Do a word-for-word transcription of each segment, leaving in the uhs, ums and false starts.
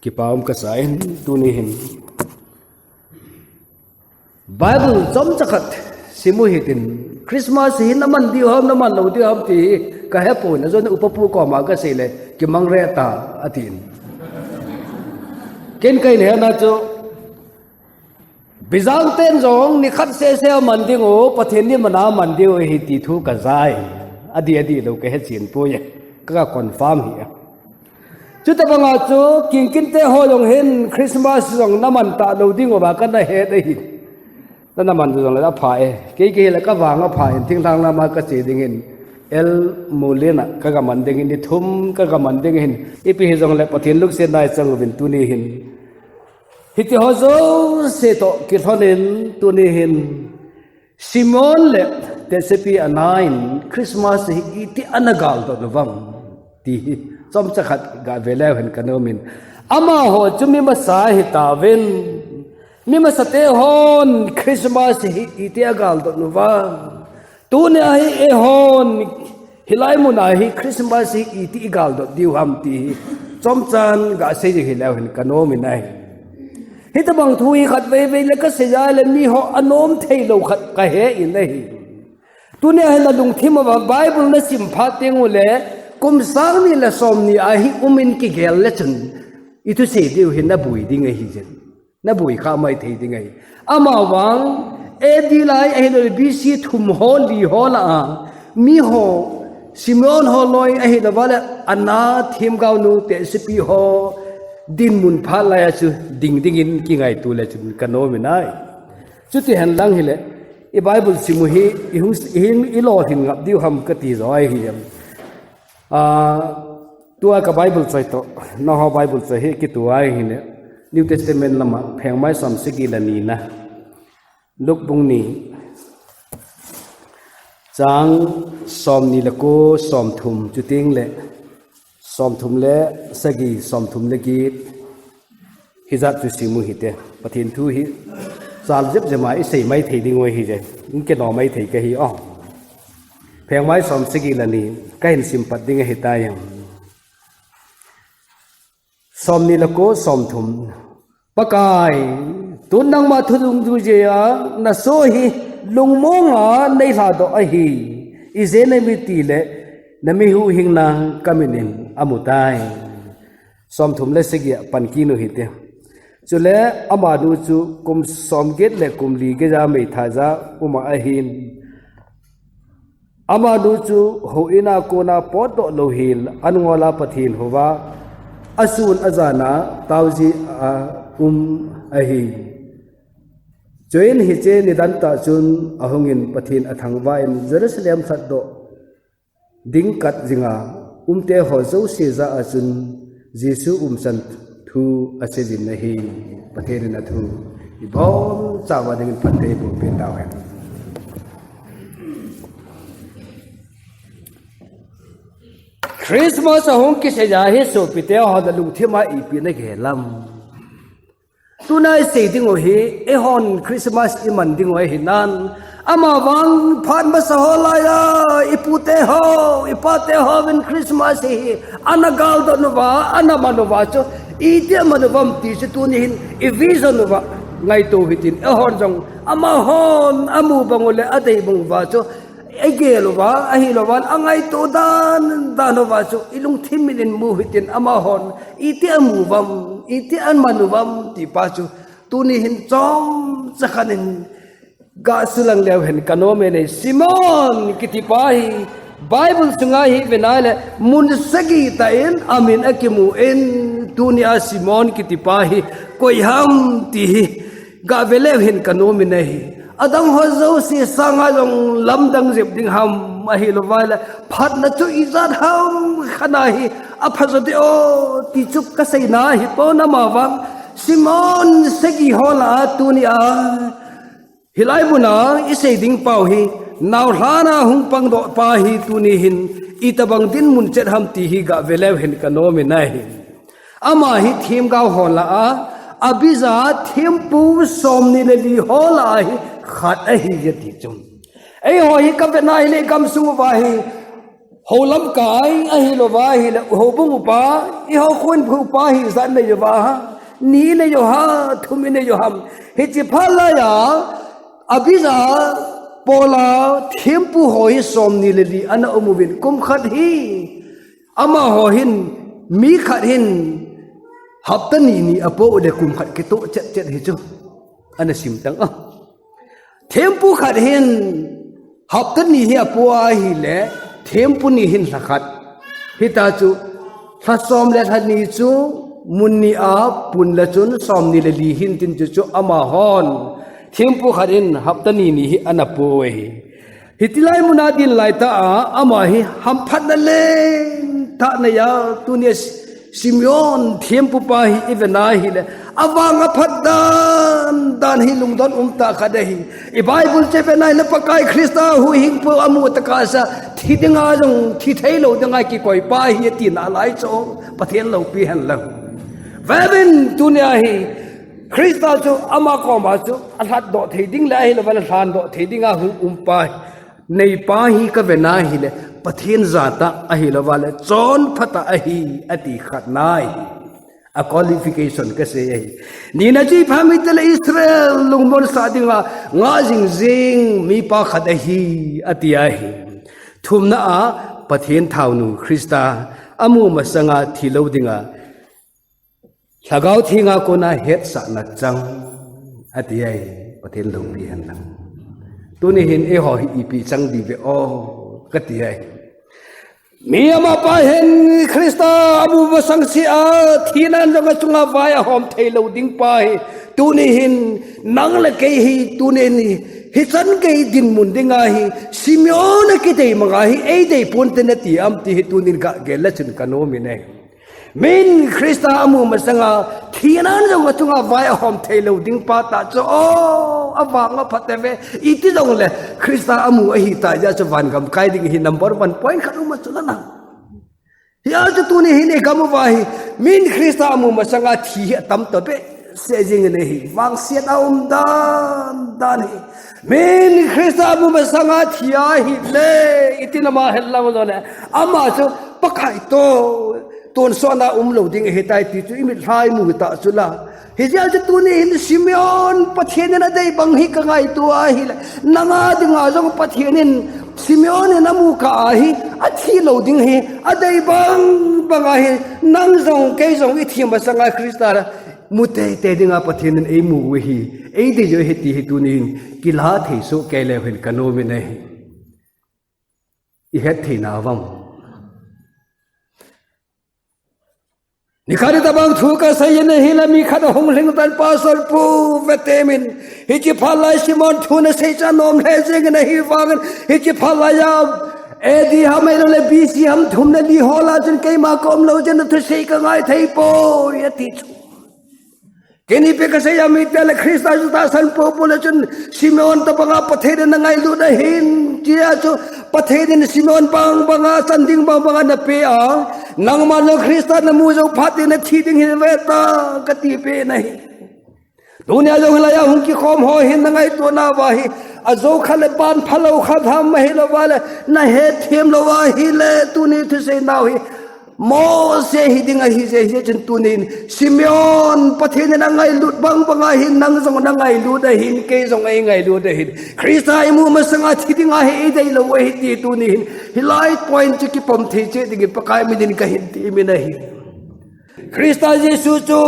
Kipa um kasa in tuni hin Bible chomcha khat simu hitin, Christmas hi naman diu ham, naman lou diu ham ti hi kahepon, ajon upa pu koma kasei le kimang re ta atin. Ken kahin hena chu, Bijang ten jong nikhat sese aman diu, Pathen ni mana aman diu ahi ti thu kajai. Adi adi lou kahe chen poi. Ka confirm hi. Chuti banga chu kingkinte ho jong hin Christmas jong naman talou diu va kana he ding ahi. Nana man jong le apha e. Kei kei le kavang apha in thinglhang lama kache ding in. El Molina kaga man ding in, ni thum kaga man ding in. Ipi hijong le Pathen lungsetna ichang uvin tuni hin. Hiti ho jouse toh kilhonin tuni hin Simeon le Tesepi ana in Christmas hi iti ana galdot uvam ti hi chomcha khat gave leu hen kanomin. Amaho chu mi masa hitauvin, mi masate hon Christmas hi iti agaldot uvam. Tunia hi eihon hilai muna hi Christmas hi iti igaldot diu ham ti hi chomchan gasei ding hileu hen kanomin ahi. Hitabang thu hi khatvei vei le kasei a le miho anom theilou khat kahe in ahi. Tunia hi nalungthim uva Bible nasim phat teng ule kum sang ni le som ni ahi umin kigel le chun ithusei diu hi naboi ding ahi jin. Naboi kha maithei ding ahi. Amavang A D lai ahilou le B C thum ho li ho lah a miho Simeon ho loi ahilou vale Anna themgao nu Tesepi ho dinmun phat lai a chu ding ding in kingaito le chun kanomin ahi. Chuti henlang hile i Bible simu hi ihung ihung ilolhin ngap diu ham kati jo ahi em. Ah, tua ka Bible choi toh, nangho Bible choi hi kitu ahi ne. New Testament lama phengmai som sagi le nina. Luke bung ni. Chang som ni le ko, som thum, chuteng le som thum le sagi, som thum le get. Hijat chu simu hite. Pathen thu hi chal jep jep a isei maithei ding u ahi je. Inke no maithei kahi o. Phengmai som sagi le ni kahin sim pat ding ahitai. Som ni le ko, som thum. Pakai, tun nangma thu dungjuiya nasoh hi lungmonga neilhadoh ahi. Ijeh inem itile nami huhhingna kamin in amutai. Som thum le sagi a pan kit u hite. Chule amanu chu kum som get le kum li geija meithai ja uma ahin. Amanu chu houin a kona potdoh louhel an ngol a Pathen houva asun ajan a taoji a um ahi. Chuin hiche nidan tah chun ahungin Pathen athangvah in Jerusalem lhatdoh ding kat jinga umte ho jouse jah a chun Jesu umchan thu aseijin ahi. Pathen in athu ibonchauva dingin phatthei eiboh peh tauhen. Christmas ahung kisei a hi sopite ho nalungthim a ipi nagel em. Tuna isei ding u hi, eihon Christmas iman ding u ahinan. Amavang phat masa ho laiya, ipute ho, ipate hovin Christmas hi, ana galdot uva, ana man uva chu, iti aman uvam ti chu tuni hin, i vision uva, ngaito hitin, eihon jong, amahon, amu bang u le, adei bang uva chu, Igel uva, ahilouva, angaito dan, dan uva chu, ilungthim in mu hitin amahon, iti amu uvam, iti aman uvam, ti pa chu, tuni hin chomcha khat in, gasulang leu hen kanom e nei, Simeon, kiti pa hi, Bible sunga hi, venai le, mun sagi tah in, amin akimu in, tunia Simeon, kiti pa hi, koi ham, ti hi, Gave leu hen kanom e nei. Adang ho jouse sanga jong lamdang jep ding ham ahilouva le. Phatna chu ijat ham khat ahi. Apha jo ding o ti chu kasei nahi pon amavang. Simeon sagi ho lah a tunia. Hilai muna isei ding pau hi. Naolhan a hung pangdoh pa hi tuni hin. Itobang dinmun chet ham ti hi gave leu hen kanom e nei. Ama hi themgao ho lah a, Abijah thempu somni le li ho lah a hi khat ahi e ti chu. Eiho hi kavetna hile gamsung uva hi, Hou lamkai ahilouva ahile, houbung upa, i hou khun upa hi ijat inei uva ham, ni inei u ham, thum inei u ham. Hiche phat laiya, abija, Paul a, thempu ho hi somni le li ana um uvin, kum khat hi, amaho hin, mi khat hin, hapta ni ni apo u le kum khat kitoh chet chet hi chu. Ana sim tang a. Thempu khat hin hapta ni hi apo ahile, thempu ni hin lha khat. Hita chu, lha som le lha ni chu, mun ni a pun le chun somni le li hin tin chu chu amahon. Thempu khat hin hapta ni ni hi ana po u ahi. Hiti lai muna din laitah a, ama hi hamphatna lentah neiya, tunia Simeon thempupa hi i vena ahile, avang aphat dan dan hi lungdon umtah khat ahi. I Bible chu i vena ahile Pakai Christa huhhingpu amu tah kasa, thi dinga jong thi theilou dinga kikoipa ahi ati nalai chu, Pathen loupi hen lang. Vevin tunia hi, Christa chu ama koma chu alhatdoh thei ding le ahilouva le lhandoh thei dinga hung umpa hi. Neipa hi ka vena ahile, Pathen jatah ahilouva le, chonphatah ahi, ati khat nai. A qualification kasei ahi. Nina chu ipi ham itile Israel lungmonsah dinga, ngah jing jing mipa khat ahi, ati ahi. Thumna a, Pathen thaonu Christa, amu masanga thilou dinga, Lhagao Thenga kona hetsahna chang, ati ahi, Pathen loupi hen lang. Tuni hin eiho hi ipi chang diu ve o, kati ahi. Mi amapa hin Christa amu masang sea, thinan jong achunga vai ahom theilou ding pa hi. Tuni hin nang le kei hi, tuni hin hichan gei dinmun dinga hi, Simeon a kidei manga hi, eidei ponte nati am ti hi tunin kagel le chun kanom in ahi. Min Christa amu masanga, thinan jong achunga vai ahom theilou ding pa tah chu, o, avang aphat e ve, iti jongle, Christa amu ahitah jeh chu vangam kai ding hi number one point khat um a chu la na. Hia chu tuni hin i gam uva hi, min Christa amu masanga thi hi atam toh behseh jing in ahi, vangset a um dan dan hi. Min Christa amu masanga thi ahile, iti nama hen lang jongle, ama chu Pakai toh tonsot na umlou ding ahitai ti chu i mitlha a i mu tah chu la. Hijeh a chu tuni hin Simeon Pathen in adei bang hi ka ngaito ahile, nanga dinga jong Pathen in Simeon in amu kah a hi, athi lou ding hi, adei bang bang ahi, nang jong kei jong i thi masanga Christa mu teitei dinga Pathen in eimu u ahi, eidei u ahi ti hi tuni hin kilah thei soh kei leu hen kanom in ahi. I het thei na vang. Nikhat tabang thu kasei in ahile mi khat ahung lhing tan pastor pu vetem in. Hiche phat lai Simeon thu nasei chu anom lheh jeng in ahi vangin. Hiche phat lai a A D ham ahilou le B C ham thum le li ho lai chun keima ka um lou jeh in thusei ka ngai thei poi ati chu. Keini ipi kasei em itile Christa chu tahsan popo le chun Simeon tobanga Pathen in angailut ahin, tia chu Pathen in Simeon bang banga, chan ding bang banga napeh a, nangma jong Christa namu jou phat in nathi ding hi ve ta, kati peh nahi. Tunia jong hilai a hung kikhom ho hin nangaito nauva hi, ajou khat le ban phalou khat ham ahilou va le, nahet them lou va ahile, tuni thusei nau hi, Mose hi ding ahi jeh, hijeh chun tunin, Simeon, Pathen in angailut bang banga hin, nang jong nangailut ahin, kei jong eingailut ahin. Christa imu masanga thi dinga hi eidei lou ahi ti tunin, hilai point chu kipom thei cheh dingin Pakai minin kahin ti min ahi. Christa Jesu chu,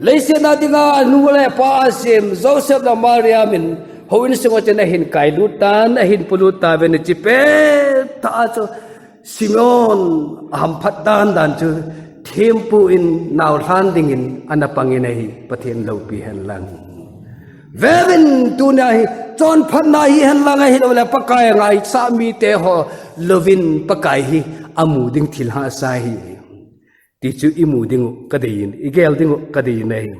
leiset a dinga nu le pa asem, Joseph le Maria min, houin sunga chun ahin kailut tan, ahin polut tauvin hiche pettah a chu, Simeon ahamphat dan dan chu thempu in nao lhan dingin ana pangin ahi, Pathen loupi hen lang. Veuvin tunia hi chonphatna hi hen lang ahilou le Pakai a ngaisah mite ho louvin Pakai hi amu ding thil hahsa ahi. Ti chu imu ding u kadei in, igel ding u kadei in ahi.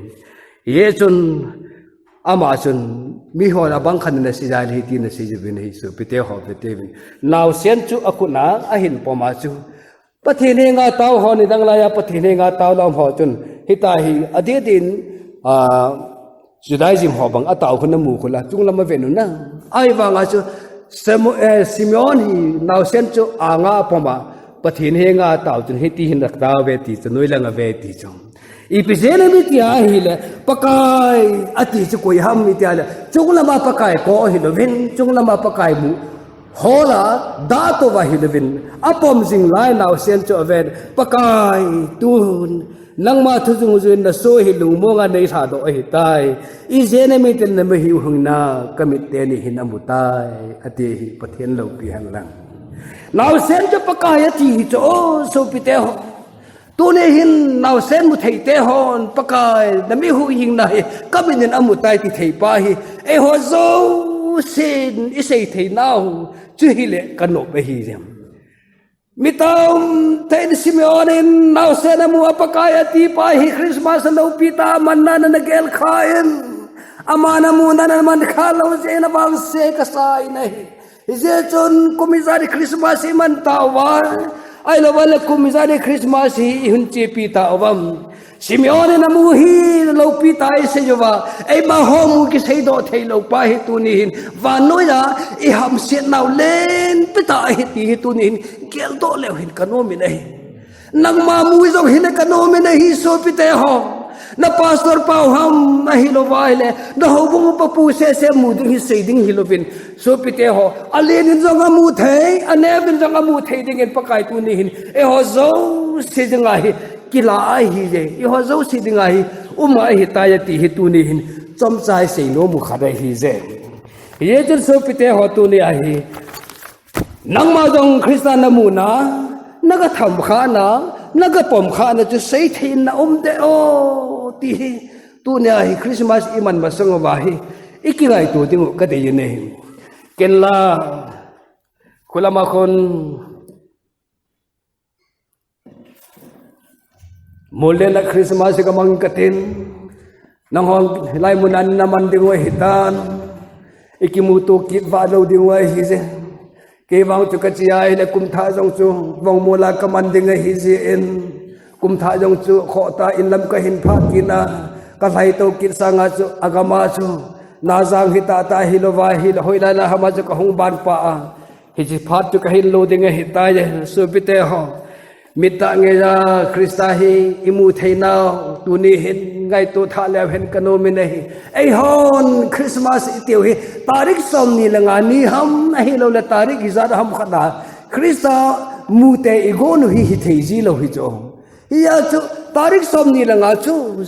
Hijeh chun Ama chun, miho abang khat in asei jal hi tin asei jiuvin ahi, sopite ho, pite uvin. Naosen chu akhut a ahin pom a chu, Pathen henga tao ho nidang laiya Pathen henga tao lou ho chun, hitia hi adeh din, a, Judaism ho bang atao khu namu khu la, chunglam a ven u na. Ahivanga chu, Simeon hi naosen chu anga apom a, Pathen henga atao chun hiti hin atao ve ti chu, noilang ave ti chu. Ipi jeh ham iti ahile, Pakai ati chu koi ham iti ahile, chunglama Pakai kou ahilouvin, chunglama Pakai mu hola, datou ahilouvin, apom jing lai naosen chu aven, Pakai tun, nangma thu dungjuiyin nasoh hi lungmonga neilhadoh ahitai. Ijeh inem itile namihuhhingna kamit teni hin amutai, ati hi Pathen loupi henlang. Naosen chu Pakai ati hi chu, o sopite ho. Tuni hin naosen mutheite hon, Pakai, namihuhhingna hi kamit in amutai ti theipa hi, eiho jousen isei theinau chu hile kanop ahi jeng. Mi tamtah in Simeon in naosen amu a Pakai atipa hi Christmas aloupi tah a amanna ana gelkhan, aman amuna ana mankha lou jeh in avangse kasa ahi. Hijeh chun kum ijat hi Christmas iman tauva, ahilouvale kum ijat hi Christmas hi ihung chepi tauvam? Simeon in amu hi loupi tah a isei uva, eimaho mu kiseidoh theiloupa hi tuni hin vannoiya ihamsetnau lenpi tah ahi ti hi tuni hin geldoh leu hin kanomin ahi. Nangma mu jong hile kanomin ahi sopite ho. Na pastor pau ham ahilouva ahile, na houbung upa pu sese mu ding hi sei ding hilouvin, sopite ho, alen in jong amu thei, aneo in jong amu thei dingin Pakai tuni hin eiho jouse dinga hi kila ahije, eiho jouse dinga hi um ahitai ati hi tuni hin chomcha isei nomu khat ahije. Hijeh chun sopite ho, tuni ahi, nangma jong Christa namuna, nagathemkhana, nagapomkhana chu seithei in naum deh o ti hi, tunia hi Christmas iman masang uva hi ikingaito dingu kadeiyin ahi. Kenla, khulama khun, Mollen a Christmas hi kamang katin, nanghon hilai muna naman dingu ahitan, ikimuto kit vahlou dingu ahije. Keivang chu kache ahile kumthah jong chu Vongmol a kaman ding ahijeh in, kumthah jong chu khohtah in lam kahin phah kit a, kalhaito kit sanga chu agama chu najang hitahtah hilouva ahile hoilai a hama chu kahung banpah a, hiche phat chu kahin lo ding ahitai, sopite ho. Mittah ngeiya Christa hi imu theinau tuni hin ngaito thah leu hen kanomin ahi. Eihon Christmas itiu hi tarik somni le nga ni ham ahiloule tarik ijat ham khat a Christa mute igonu hi hithei jilou hichu. Hijeh chun tarik somni le nga chu,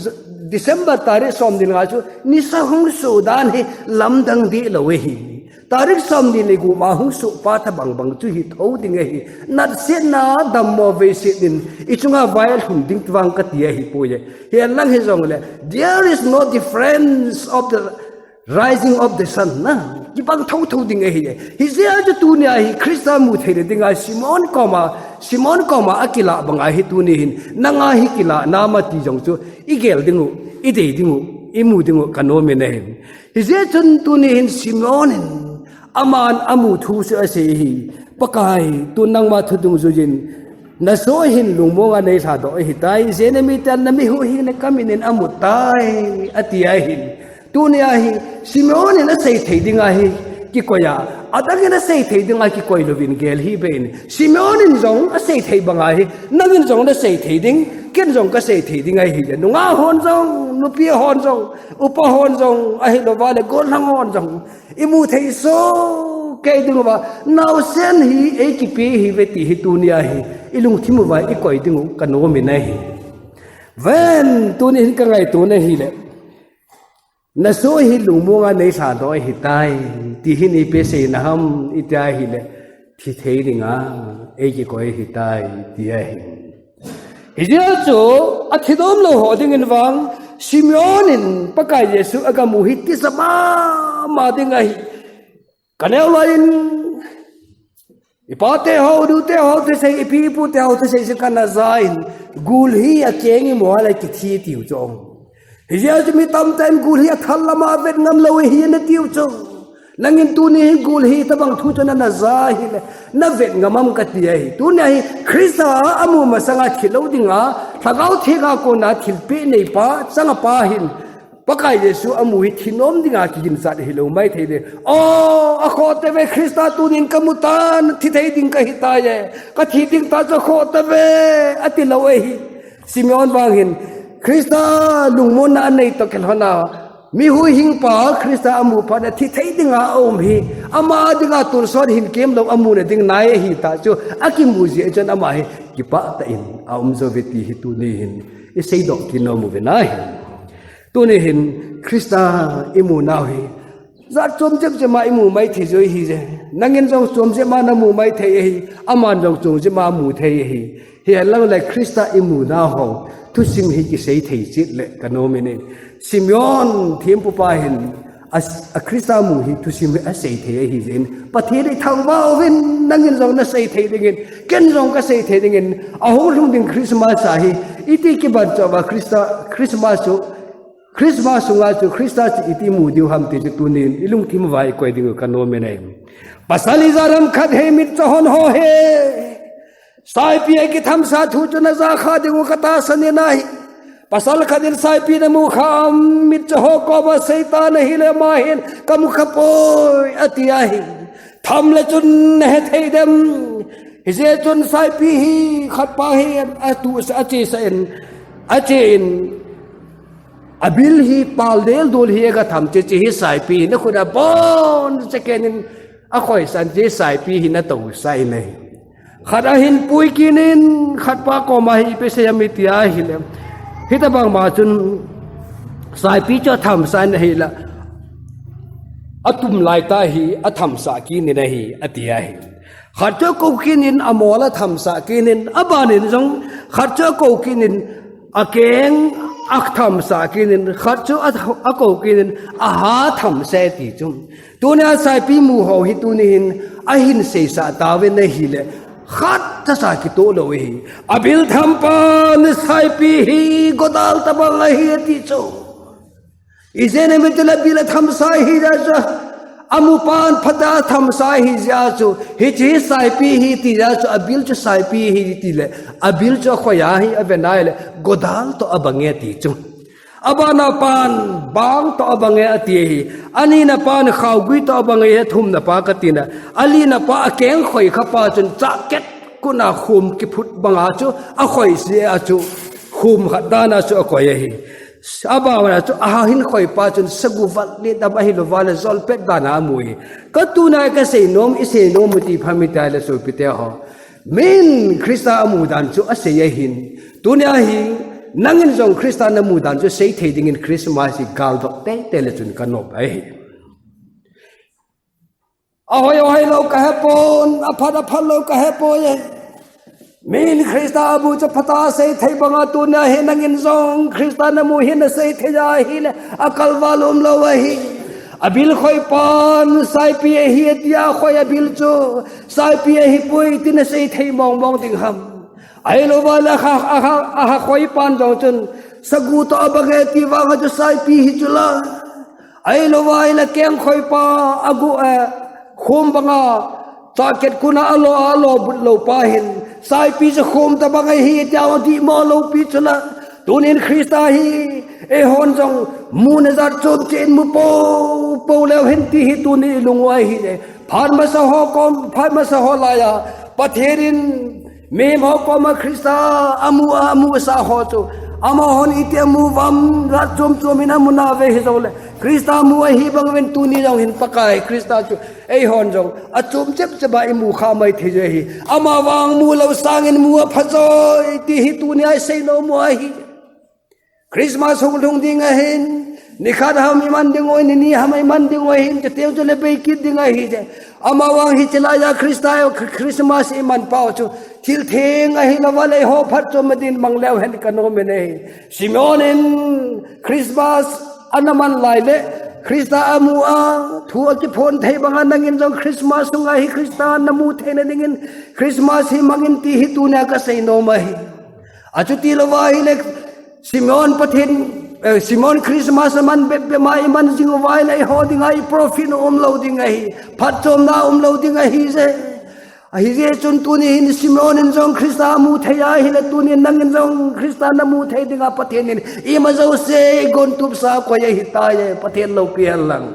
December tarik somni le nga chu nisa hung soh dan hi lamdang dehlou ahi. Tarik somni le gup ma hung sohpa tobang bang chu hithou ding ahi. Natsetna dammo veiset in ichunga vai alhun ding vang kati ahipoi. Hilang hijongle, there is no difference of the rising of the sun, na kibang thouthou ding ahi. Hijeh a chu tunia hi Christa mu theina dinga Simeon koma, Simeon koma akilah banga hi tuni hin nanga hi kilah nam ati jong chu igel dingu, idei dingu, imu dingu kanomin ahi. Hijeh chun tuni hin Simeon in aman amu thu chu asei hi, Pakai, tun nangma thu dungjuiyin nasoh hin lungmonga neilhadoh ahitai, ijeh inem itile namihuhhingna kamin in amutai ati ahin. Tunia hi Simeon in asei thei dinga hi kikoi a, adangin asei thei dinga kikoi louvin gel hih beh in, Simeon in jong asei thei banga hi nangin jong nasei thei ding, ken jong kasei thei ding ahile, nungah hon jong, nupi hon jong, upa hon jong, ahilouvale gollhang hon jong, imu thei sohkei dinguva naosen hi eikipe hiuve ti hi tunia hi ilungthim uva ikoi dingu kanomin ahi. Ven, tuni hin kangaitona hile, nasoh hi lungmonga neilhadoh ahitai ti hi ipi seina ham iti ahile, thithei dinga eikikoi ahitai ti ahi. Hijeh chun athi nomlou ho dingin vang Simeon in Pakai Jesu agamu hi tija mama ding ahi. Kaneo laiyin, ipate ho, inute ho thusei, ipi ipute ho thusei chu kana ja in, gul hi akeng imu a le kithi tiu chu. Hijeh chun mi tamtah in gul hi athal lama vet ngamlou ahi natiu chu. Nangin tuni hi gul hi tobang thu chu nana ja hile, navet ngam am kati ahi. Tunia hi Christa amu masanga thilou dinga, Lhagao Thenga kona thilpeh neipa, changapa hin Pakai Jesu amu hi thi nom dinga kiginchat hilou maithei ding. O, akhoh tave, Christa tunin kamu tan, thi thei ding kahi tai. Kathi ding ta chu akhoh tave, ati lou ahi. Simeon vang hin, Christa lungmonna anei toh kilhona, mi huhhingpa Christa amu phat a thi thei dinga aum hi, ama dinga tonsot hinkemlou amuna ding nai ahitah chu, akimu jeh chun ama hi kipah tah in aum jouve ti hi tuni hin iseidoh kit nom uve nahi. Tuni hin Christa imu nau hi jat chom jep jep ma imu maithei jou ahije. Nangin jong chom jep ma namu maithei ahi, aman jong chom jep ma amu thei ahi. Hihen lang le Christa imu nau ho thusim hi kisei thei chet le kanom in e. Simeon thempupa hin a, a Christa mu hi thusim hi asei thei ahijeh in, Pathen ithangvah uvin, nangin jong nasei thei dingin, ken jong kasei thei dingin, ahung lhung ding Christmas ahi, iti kiban chauva Christa, Christmas chu, Christmas sunga chu Christa chu iti mu diu ham ti chu tunin ilungthim uva ikoi dingu kanom in e. Pasal ijat ham khat hi mitcho hon ho hi saipi a kithamsa thu chu najakha dingu katahsan in ahi. Pasal khat in saipi namu kham, mitcho ho koma seitan ahile ama hin kamu khapoi ati ahi. Tham le chun nahethei dem? Hijeh chun saipi hi khatpa hi atuhsa, achesa in, ache in, abil hi pal deldol hi aga tham che che hi saipi hi nakhut a boncha ken in akhoisan che saipi hi natousa in ahi. Khat ahin pui kit in, khatpa koma hi ipi sei ham iti ahile, hitobang ma chun saipi chu athamsa in ahile, atum laitah hi athamsa kit in ahi ati ahi. Khat chu akou kit in amol athamsa kit in, abanin jong khat chu akou kit in akeng athamsa kit in, khat chu a, akou kit in aha thamsa ti chu. Tunia saipi mu ho hi tuni hin ahin seisah tauvin ahile, khat chasa kitoh lou ahi. Abil thampan saipi hi godal tobang ahi ati chu. Ijeh inem itile abil athamsa ahijeh chu, amupan phat a athamsa ahijeh chu, hiche hi saipi ahi tijeh chu, abil chu saipi ahi tile, abil chu akhoi ahi, aven ahile godal toh abang e ati chu. Abana pan bang toh abang e ati ahi. Anina pan khaogui toh abang e, athumna pa katina, alina pa akeng khoi khapa chun chahket kuna khum kiphut banga chu akhoi jeh a chu, khum khat dana chu akoi ahi. Abana chu ahin khoipa chun sagu vat le dam ahilouva le jolpet dana amu ahi. Katuna kasei nom, isei nom u ti pha mi tale sopite ho, min Christa amu dan chu asei ahin. Tunia hi nangin jong Christa namu dan chu seithei dingin Christmas hi galdoh teitei le chun kanop ahi. Ahoi ahoilou kahepon, aphat aphatlou kahepoi. Min Christa amu chu phatah a seithei banga tunia hi nangin jong Christa namu hi naseithei ahile, akalval umlou ahi. Abil khoipan saipi ahi tia akhoi abil chu saipi ahipoi ti naseithei mongmong ding ham? Ahilouva le aha, aha, aha khoipan jong chun sagu toh abang e ti vanga chu saipi hi chula. Ahilouva ahile keng khoipa agu, eh, khum banga chahket kuna alo, alo but lou pa hin saipi chu khum tobang ahi tia adihmo loupi chula. Tunin Christa hi eihon jong muna jat chom cheh in mu poupou leu hen ti hi tuni ilung u ahi e. Phat masa ho kom, phat masa ho laiya Pathen in mihem ho koma Christa amu a, amusah ho chu, amahon iti amu uvam, jat chom chom in amu nauve hijongle, Christa mu ahi bang uvin tuni jong hin Pakai Christa chu eihon jong achom chep chep a imu kha maithei u ahi. Amavang mulou sangin mu aphajoi ti hi tunia isei nom u ahi. Christmas hung lhung ding ahin, nikhat ham iman ding u ahin, nini ham iman ding u ahin, chuteng chule bei kit ding ahije. Amavang hiche laiya Christa, Christmas iman pau chu thil theng ahilouva le eiho phatchomna din mang leu hen kanom in ahi. Simeon in Christmas ana man lai le Christa amu a, thu akiphon thei banga nangin jong Christmas sunga hi Christa namu theina dingin Christmas hi mangin ti hi tunia kasei nom ahi. Achuti louva ahile Simeon Pathen, eh, Simeon Christmas aman bep bep ma iman jing uva ahile eiho dinga i profit umlou ding ahi, phatchomna umlou ding ahije. Ahijeh chun tuni hin Simeon in jong Christa amu thei ahile, tuni nangin jong Christa namu thei dinga Pathen in ima jouse gontup sa koi ahitai, Pathen loupi hen lang.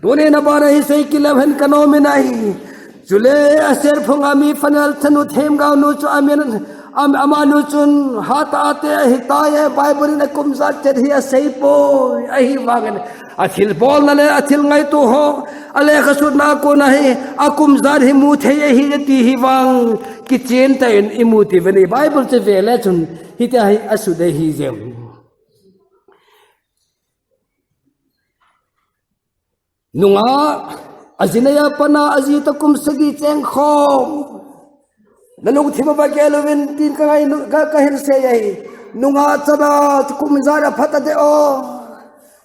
Tuni na bana hi sei kit leu hen kanom in ahi. Chule Aser phunga mi Phanuel chanu themgao nu chu amin, am, amanu chun hatah a te ahitai, Bible in akum jat chet hi asei poi, ahivangin athilbolna le athil ngaito ho, alekha sutna a kon ahi, akum jat hi mu thei ahi ti hi vang, kichen tah in imu uvin ahi, Bible chu ve le chun, hitia hi asut ahi jeng. Nungah, ajinei a pat a aji toh kum sagi cheng khom. Na lungthim a va gel uvin tin ka ngai nu, ka, ka hin sei ahi. Nungah chana chu kum ja na phat a de o.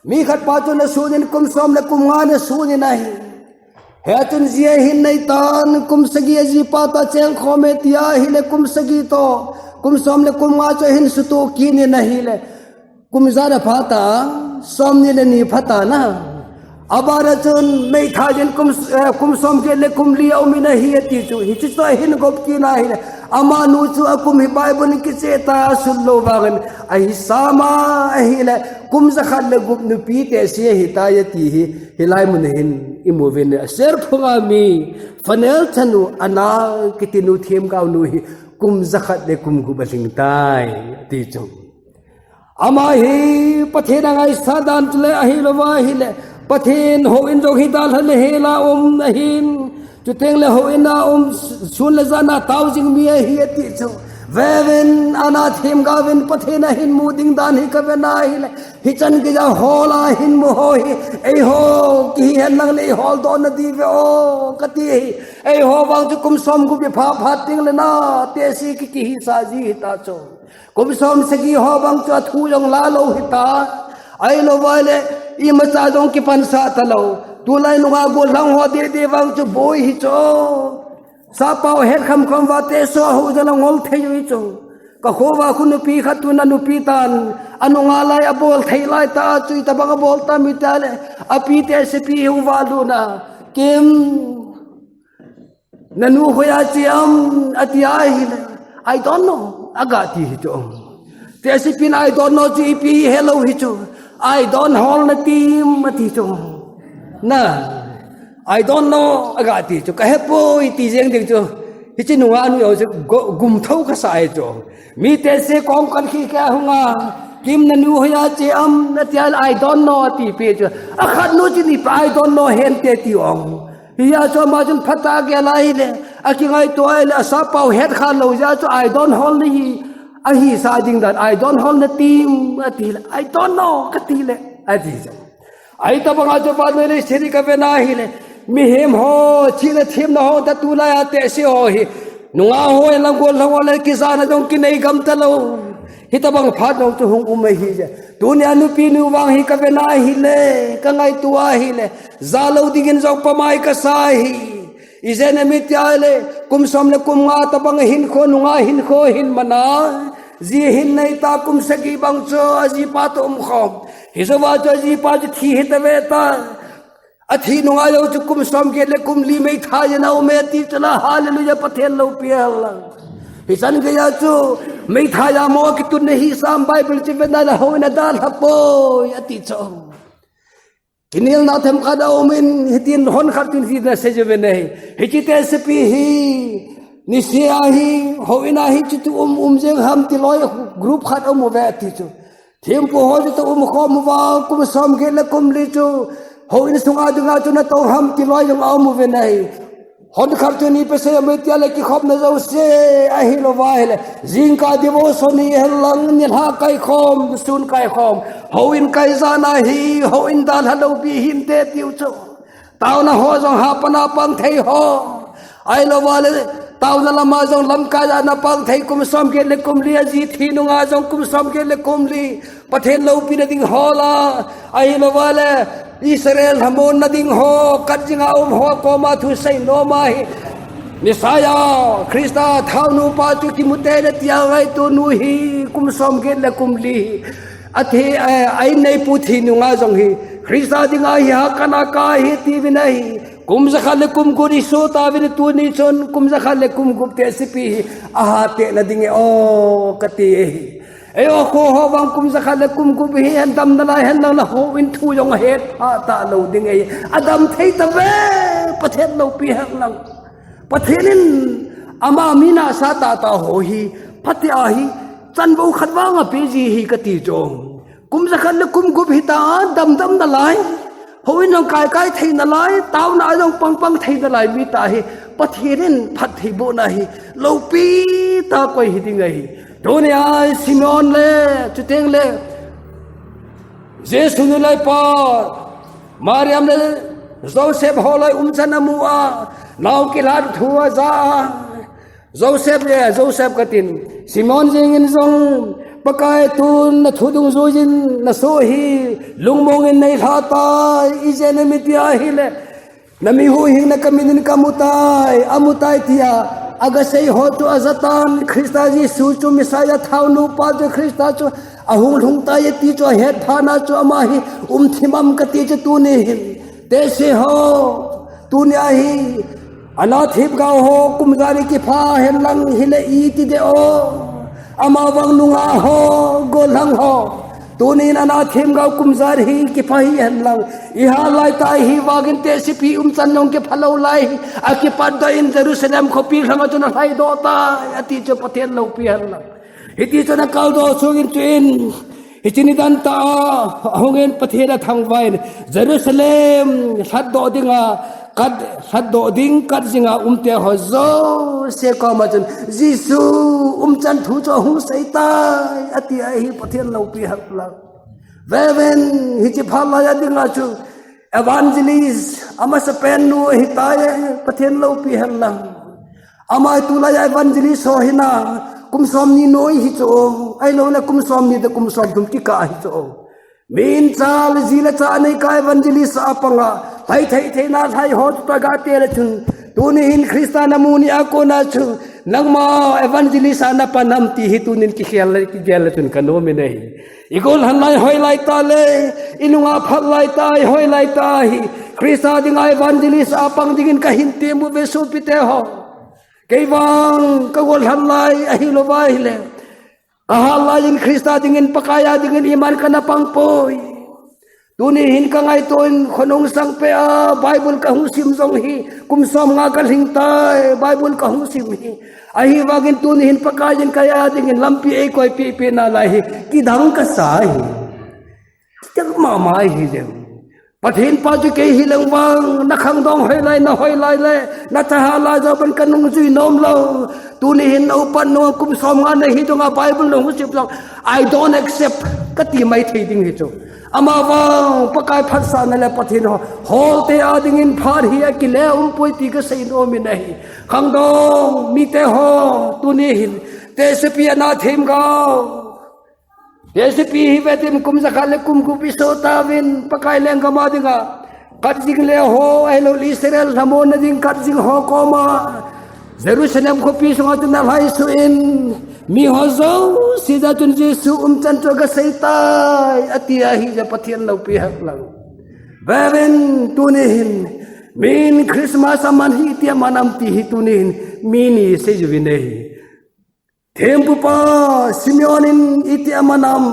Mi khat pa chu na sun in kum som le kum nga na sun in ahi. Hia chun ji ahin nei tan kum sagi aji pa toh cheng khom e ti ahile kum sagi toh. Kum som le kum nga chu ahin sutoh kit in ahile. Kum ja na phat a, som ni le ni phat a na. Abana chun meithai in kum, eh, kum som get le kum li aum in ahi ati chu. Hichu chu ahin gop kit in ahile. Amanu chu akum hi Bible in kicheh tah a asun lou vangin. Ahi sama ahile. Kum ja khat le gup nupi te si ahitai ati hi. Hilai mun hin imu uvin ahi. Aser phunga mi. Phanuel chanu Anna kiti nu themgao nu hi. Kum ja khat le kum gup alhing tai. Ati chu. Ama hi Pathen a ngaisah dan chule ahilouva ahile, Pathen houin jong hi dalha le hela um ahin, chuteng le houin a um sun le jan a tao jing mi ahi ati chu. Vevin Anna themgaovin Pathen ahin mu ding dan hi kave na ahile, hichan geiya hol a hin mu ho hi, eiho kihi hen lang le eihol doh na diu ve o, kati hi. Eiho vang chu kum som gup hi pha pha teng le na, tehse ki, kihisah ji hita chu. Kum som sagi ho bang chu athu jong la lou hita. Ahilouva le, imacha jong kipansah talou. Tulai nunga gollhang ho deh deh vang chu boi hi chu. Sappao het kham kham uva tehse ho jong angol thei u hi chu. Ka kho uva khu nupi khat tun anupi tan. Anunga lai abol thei lai ta chu itobang abol tam ita le. Api tehsepi hi uva luna. Kim. Nanu hoiya che am, ati ahile. I don't know. Aga ti hi chu. Tehsepin I don't know chu ipi helou hi chu. I don't hold na tim, ati chu. Na. I don't know. Aga ti chu. Ka hepoi ti jeng ding chu. Hiche nunga nu jong chu go, gum thou kasa ahi chu. Mi tehse kong kan khi kei hunga. Kim nanu hoiya che am, ati ahile I don't know, ati pi chu. Akhat nu chu ni pa I don't know hen te ti ong. Hia chu ama chun phatah a gel ahile, akingaito ahile, asappao het kha lou jeh a chu I don't hold na hi, ahisah ding dan, I don't hold na tim, ati le, I don't know, kati le, ati chu. Ahitobang a chu vannoi leiset hi kave na ahile, mihem ho, chihna themna ho, ta tulai a tehse ho hi, nunga ho, lang gollhang ho le, kijana jong kinei gam talou. Hitobang phat jong chu hung um ahi je. Tunia nupi nu vang hi kave na ahile, ka ngaito ahile, jalou dingin jong pamai kasa ahi. Ijeh inem iti ahile, kum som le kum nga tobang hinkho, nunga hinkho hin mana. Ji hin nei ta kum sagi bang chu, ajipa toh umkhom. Hijouva chu ajipa chu thi hita ve ta. Athi nunga jong chu kum som get le kum li meithai a aum e ti chu la, hallelujah, Pathen loupi hen lang. Hichan geiya chu meithai a mo kitun na hi sam Bible chu ve na le houin a dalha poi, ati chu. Kinelna themkhat aum in, hitin hon khat chun hitin asei chu ve na hi. Hiche tehsepi hi, niseh a hi, houin a hi chu tu um, um jeng ham ti loi group khat aum uve ati chu. Thempu ho chu toh umkhom uva, kum som get le kum li chu, houin sunga dinga chu na tong ham ti loi jong aum uve na hi. Hon khat chu ni pe sei aum e tia le kikhopna jouse, ahilouva ahile. Jingkah devotion hi hen lang, nilhah kaikhom, sun kaikhom. Houin kai jana hi, houin dalha lou pi hinte tiu chu. Taona ho jong hapan a pang thei ho. Ahilouva le, taona lama jong lamkai a na pang thei kum som get le kum li aji thi nunga jong kum som get le kum li. Pathen loupina ding ho la. Ahilouva le, Israel lhamonna ding ho. Kat jinga um ho koma thusei nom ahi. Messiah, Christa, thaonu pa chu kimu tei le tia ngaito nu hi. Kum som get le kum li. Athi, eh, a inneipu thi nunga jong hi. Christa dinga hi hakan a ka hi tiuvin ahi. Kum jakhat le kum gup iso tauvin tuni chun kum jakhat le kum gup tehsepi hi ahat tei nading e o kati ahi. Eiho kho ho vang kum jakhat le kum gup hi adamna lai henlang, nangho in thu jong ahet pha talou ding ahi. Adam thei tave, Pathen loupi henlang. Pathen in ama mi nahsah tahtah ho hi phatea hi chanvou khat vang apeh ji ahi kati chu. Kum jakhat le kum gup hita a damdam nalai, houin jong kaikai thei nalai, taona jong pangpang thei nalai mi tah hi Pathen in phattheibohna hi loupi tah koi hiding ahi. Tunia Simeon le, chuteng le Jesu nulaipa Mariam le Joseph ho lai umchan amu a, nao kilhan thu aja a, Joseph le, Joseph katin, Simeon jeng in jong, Pakai tun nathu dungjuiyin nasoh hi lungmong in neilha tai, ijeh inem itile nami huhhingna kamin in kamu tai, amu tai tia agasei ho chu ajatan, Christa Jesu chu Messiah, thaonu pa chu Christa chu ahung lhung tai ti chu ahet phat na chu ama hi umthim am kati chu tuni hin. Tehse ho, tunia hi ana themgao ho kum ijat kipha henlang hile iti ding o. Amavang nungah ho, gollhang ho, tunin ana themgao kum ijat hi kipha hi henlang, ihat laitah ahi vangin tehsepi umchan jong kipha lou lai, akipatdoh in Jerusalem khopi lhanga chun alhaidoh tai ati chu Pathen loupi henlang. Hiti chun akaldoh sungin chuin, hiche nidan tah a ahungin Pathen athangvah in, Jerusalem lhatdoh dinga, kat, lhatdoh ding kat jinga umte ho jouse koma chun, Jesu umchan thu chu ahung sei tai ati ahi, Pathen loupi henlang. Veuvin, hiche phat laiya dinga chu evangelist amasapen nu ahitai, Pathen loupi henlang. Ama tulaiya evangelist ho hina kum somni noi hi chu, ahilouleh kum somni toh kum somthum kikah hi chu. Min cha le ji le cha anei kah evangelist a panga lhai thei theina lhai ho chu taga tele chun, tuni hin Christa namu ni a kona chu, nangma evangelist a napan am ti hi tunin kikhel le kigel le chun kanom in ahi. Igollhan lai hoi laitah le, inunga phat laitah, ihoi laitah hi, Christa dinga evangelist a pang dingin kahin temu ve sopite ho. Kei vang kagollhan lai ahilouva ahile, kahat laiyin Christa dingin, Pakai a dingin iman kana pang poi. Tuni hin kangaito in khonung sangpeh a Bible kahung sim jong hi kum somnga kalhing tai, Bible kahung sim hi. Ahivangin tuni hin Pakaiyin kei a dingin lampi eikoipeh peh nalai hi kidang kasa hi. Tia mama hi jeng. Pathen pa chu kei hileng vang, nakhangdong hoi lai, nahoi lai le nathahat lai joh ban kanungjui nom lou. Tuni hin naupat nunga kum somnga nahi dunga Bible nahung sim jong, I don't accept kati maithei ding hi chu. Amavang Pakai phatsahna le Pathen ho, holte a dingin phat hi akile umpoi ti kasei nom in ahi. Khangdong mite ho, tuni hin tehsepi ana themgao, tehsepi hi vetin kum jakhat le kum gup iso tauvin, Pakai lenggam a dinga kat jing le ho, ahilouleh Israel lhamonna ding kat jing ho koma Jerusalem khopi sunga chun alhaisuh in, miho jouse jah a chun Jesu umchan chu agasei tai ati ahijeh a Pathen loupi henlang. Veuvin, tuni hin min Christmas aman hi iti aman am ti hi tuni hin mi ni seijiuvin ahi. Thempupa Simeon in iti aman am,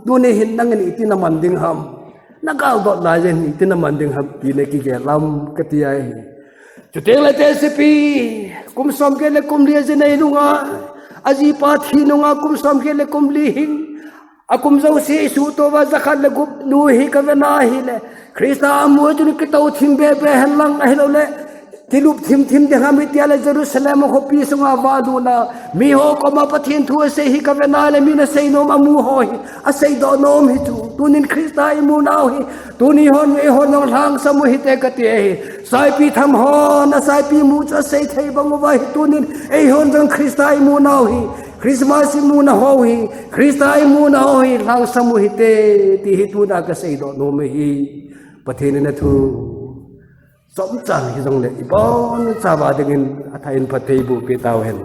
tuni hin nangin iti naman ding ham? Nagaldoh laiyin iti naman ding ham ti nakigel am kati ahi. Chuteng le tehsepi, kum somget le kum li ajinei nunga, ajipa thi nunga kum somget le kum li hin, akum jouse isuhtoh uva jakhat le gup nu hi kave na ahile, Christa amu chun kitou thim bebe henlang ahilouleh, kilup thimthim ding ham iti a le Jerusalem khopi sunga vahlutna, miho koma Pathen thu asei hi kave na le, min asei nom amu ho hi, aseidoh nom hi chu. Tunin Christa imu nau hi, tuni hon, eihon jong lhangsam u hite kati ahi. Saipi tham hon asaipi mu chu asei thei bang uva hi, tunin eihon jong Christa imu nau hi, Christmas imuna ho hi, Christa imuna ho hi lhangsam u hite, ti hi tuna kaseidoh nom ahi. Pathen in athu chomcha hijongle ibonchauva dingin athah in phattheiboh peh tauhen.